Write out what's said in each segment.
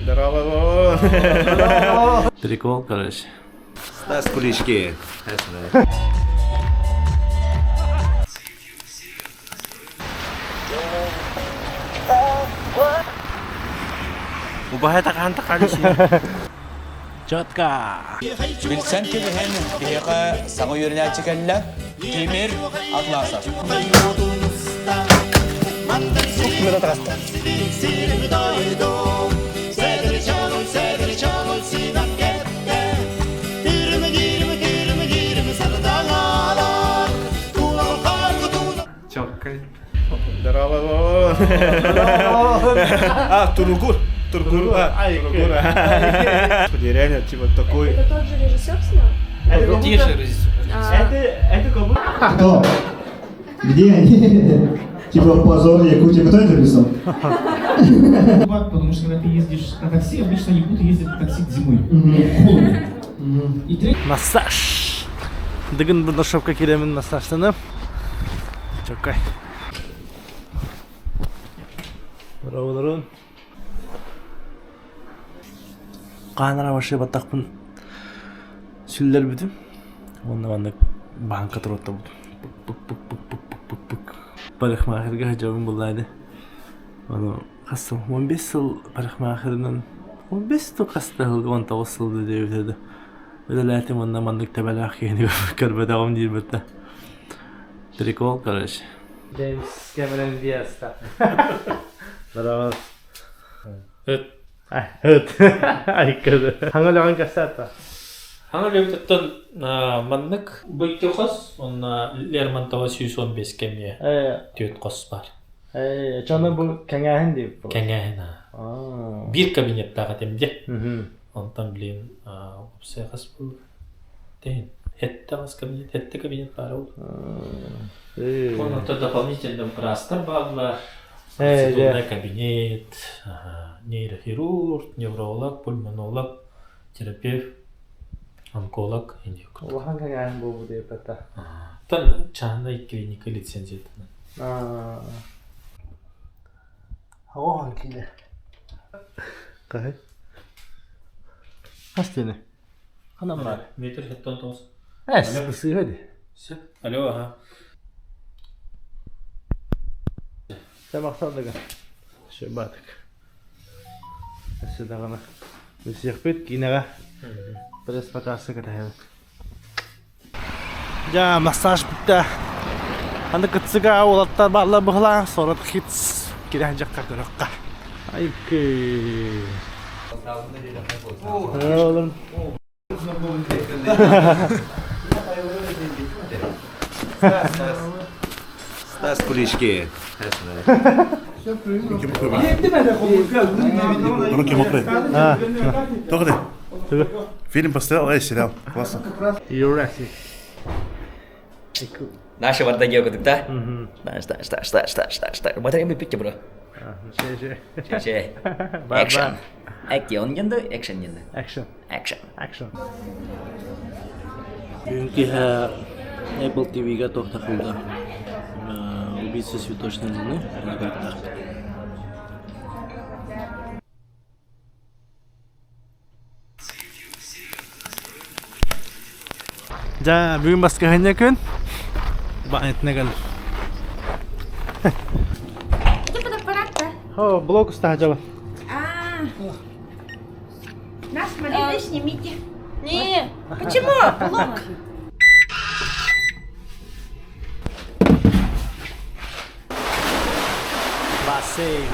Здорово! Прикол, короче. Стас Кулички. Убаһа такаан такаан Четко! Билсэн кэбиһэн биһиэхэ саҥа үөрэнээччи кэллэ. Тимир Атласов. Чоккай. Здорово! А, Туругур. Тургур. А, Туругур. Реально, типа такой. Это тот же режиссер снял? Тише, режиссер. Кто? Где они? Типа позор Якутии. Кто это писал? Потому что когда ты ездишь на такси, обычно якуты ездят на такси зимой. Холодно. И третий Массаж. Дыгын Бурнашовка киремин массажтанып. Чоккай. Браво, Хаанара вообще баттахпын сүллэрбитим. Уонна маннык бааҥка туруоттабытым. Пык-пык-пык-пык-пык-пык. Парикмахерга сылдьабын буллаады. Ону хас сыл? 15 сыл парикмахерынан 15 сыл хаста сылга 19 сыл диэбит этэ. Үлэлээтим уонна маннык тэбэлээх киһини көрбөтөҕүм диирбит да. Прикол, короче. Джеймс Кэмерон Диаста. Здорово. Ыт. Ыт. Айкады. Хаҥа өлөҕүн кэпсээтэ. Хаҥа өлөбүтүттэн маннык бу хос, онно Лермонтова 115 кэмиэ түөрт хос бар. Чону бу кэҥээһин диэбит буолар. Кэҥээһин аа. Биир кабинеттаах этим дьэ. Онтон блин уопсай хас был Тэһин. Хетте хас кабинет, хетте кабинет баар ол. Онон дополнительно быраастар бааллар. Процедурный кабинет, нейрохирург, невролог, пульмонолог, терапевт, онколог индик. Улахан кэҥээһин буолбут диэппэтэ. Тан чаһынай клиника лицензиятынан. Оҕоһон киинэ. Хаһы? Хас диэни? Ханан баар? Метр хеттон тоҕус. Эс, сыыһа дии. Сөп. Алло, аха. Сэ махталлыга. Шыбатык. Өссө даҕаны билсиэхпит киинэҕэ пресс-показ кэтэһэбит. Дьэ, массаж бүттэ. Аны кытсыга уолаттар бааллар быһылаан, сорох хитс кирээн дьахха көрөххө. Айкы. Oğlum. Стас Кулички. Руки мокрые. Только ты. Фильм посмотрел, эй, сериал. Классно. Jurassic. Наша вардаге кудук да? Что, что, что, что, что, что. Батарея пикке бро. Че, Экшен. Экшен генді, экшен генді. Экшен. Экшен. Экшен. Бүгүн киэһэ Apple TV-га туох тахылда Убийца цветочной луны көрүөхтээхпит. Дьэ, бүгүн баскыһынньа күн. Баанньытына кэл. Это фотоаппарат, да? О, блок устаһа А, Нас смотрите, снимите. Не, почему? Блок. Бассейн.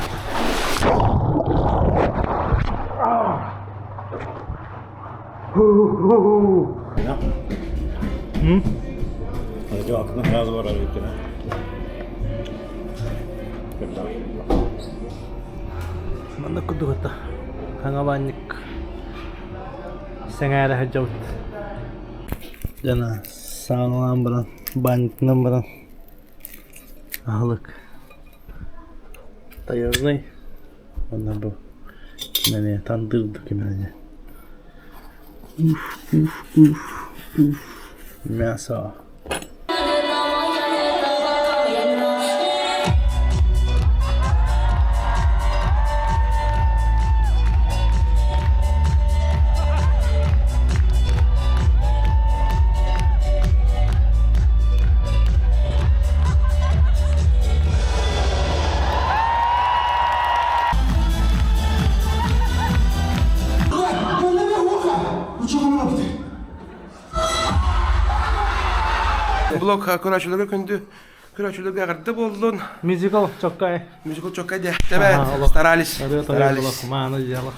Манна курдук хаҥа баанньык сэҥээрэ сылдьабыт. Дьоно сааҥалаан баран, баанньыктанан баран аһылык таежный уонна бу кимэни тандыыр кимэни уф уф уф уф мясо Блог көрөөчүлэргэ күндү көрөөчүлэргэ эҕэрдэ буоллун. Мюзикл чоккай. Мюзикл чоккай дии. Тэбэт, старались. Старались. Мааны дело.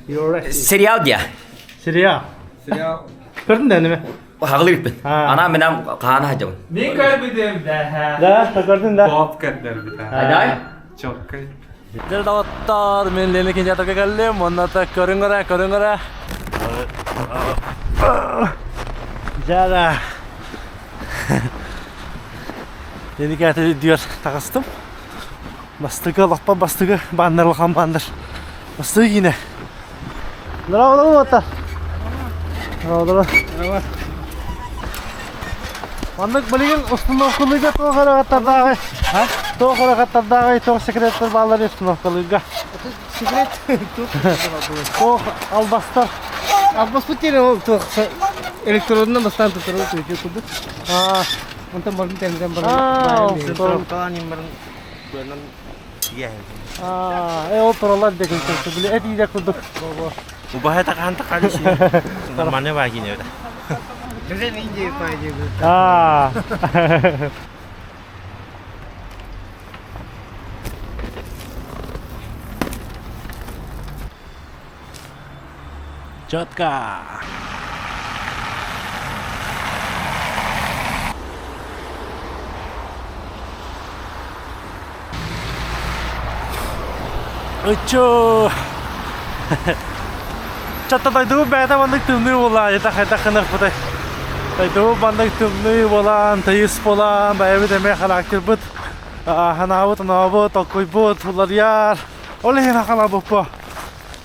Сериал дия. Сериал. Сериал. Көрдүн да неме? Хаҕылыырбын. Ана менам хаана хадьабын. Мин көрбүтүм да. Да, көрдүн да. Боб көрдөрбүтэ. Адай? Чоккай. Дьэ доҕоттор, мин Лена кинотеатрга кэллим, уонна көрүҥ эрэ, көрүҥ эрэ. Дьэ да. Лена кинотеатр үрдүгэр таҕыстым. Бастакы олохпор бастакы баннер улахан баннер. Бастакы киинэ. Здорово, уота. Здорово. Маннык билигин установкалыыга туох эрэ хаттардааҕый? Туох эрэ хаттардааҕый, туох секреттэр бааллар установкалыыга? Секрет тут Туох албастар? Албаспыт диэн ол туох электронунан бастаан туттарар туйдуу курдук. Онтон баран тэнитэн баран баран Ээ ол тураллар декин били эт иидэ курдук. Убаһа такаан такаан Нормально баа киинэ это. Аа. Четко. Ыччуу! Чатта дойдубут бэйэтэ маннык тымныы буоллаҕа дьэ хайдах гыныахпытай? Дойдубут маннык тымныы буолан, тыйыс буолан, бэйэбит эмиэ характербыт, санаабыт, онообут, толкуйбут уларыйар. Ол иһин хахалаабыппа.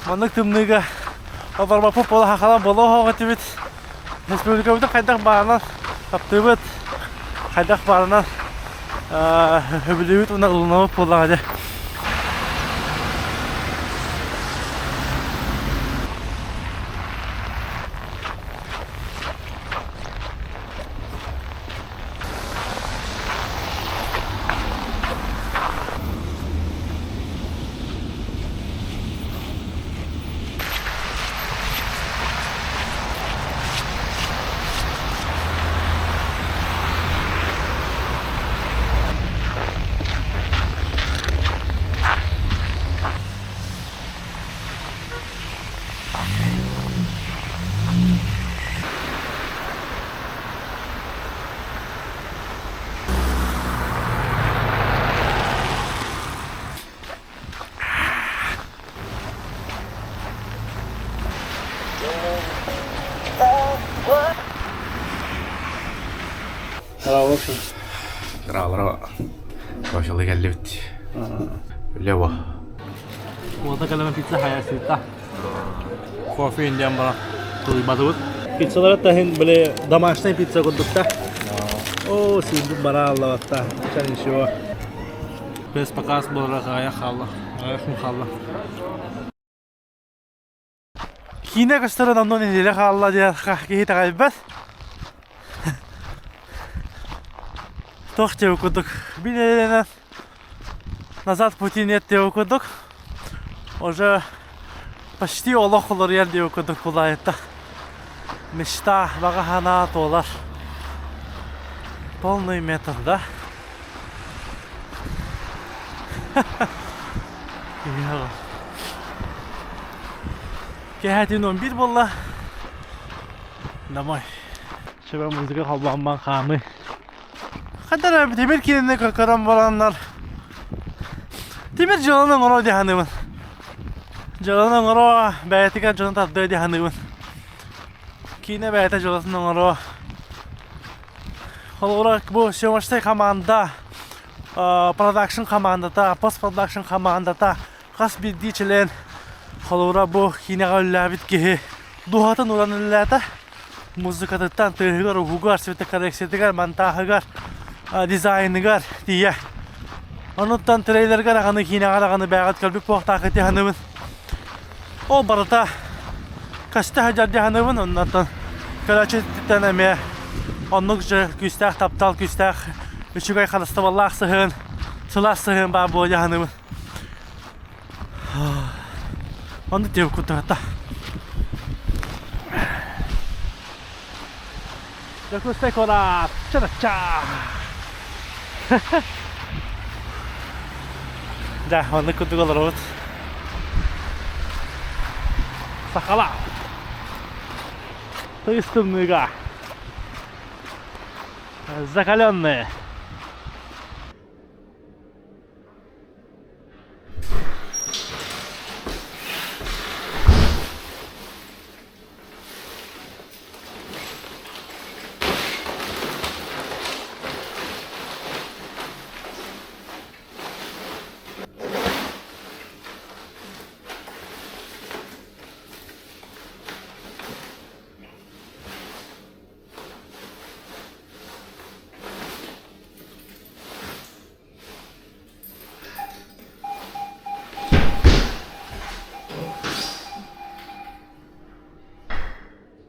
Маннык тымныыга олорбоппут буола хахалаан буолуо этибит. Республикабытын хайдах баарынан таптыыбыт, хайдах баарынан сөбүлүүбүт уонна ылынабыт буоллаҕа дьэ. Браво, Кофелы кэллибит. Лево. Уота кэлэн пицца хайасыта. Кофе индиан бара тулуйбатыбыт. Пиццалара таһын били домашняя пицца курдукта. О, синдик бара аллабатта. Чан ничего. Без показ буолара аҕыйах хаалла. Аҕыйах күн хаалла. Киинэ көстөрө онно нэдиэлэ хаалла диэн киһи итэҕэйбэт. Туох диэбит курдук бир нэдиэлэнэн назад пути нет диэбит курдук уже почти олох уларыйар диэбит курдук улаайта мечта баҕа санаа туолар полный метр да Кэһэтин 11 буолла. Домой. Шөбө музыка холбоһумман хаамыы. Хандар тимир киинини көрөн бараннар тимир дьыаланы оҥоро дии саныыбын. Дьыаланы оҥоро бэйэтигэр дьону тардыа дии саныыбын. Киинэ бэйэтэ дьыалатын оҥоро. Холобура бу съемочнай команда, продакшн командата, постпродакшн командата хас биирдии чилиэн холобура бу киинэҕэ үлэлээбит киһи дууһатын уран үлэлээтэ. Музыкатыттан тыаһыгар, уһугар, светокоррекциятыгар, монтааһыгар, дизайныгар тиийэ. Онуттан трейлерга даҕаны киинэҕэ даҕаны бэйэҕит көрбүт буолуохтааххыт дии саныыбын. Ол барыта көстө сылдьар дии саныыбын. Оннуттан көрөөччүттэн эмиэ оннук дьэ күүстээх таптал, күүстээх үчүгэй харыстабаллаах сыһыан, сылаас сыһыан баар буолуо дии саныыбын. Оннук диэбит курдук Дьокуускай куорат. Ча-ча! Да, оннук курдук олоробут. Сахала! Тыйыс тымныыга. Закаленные.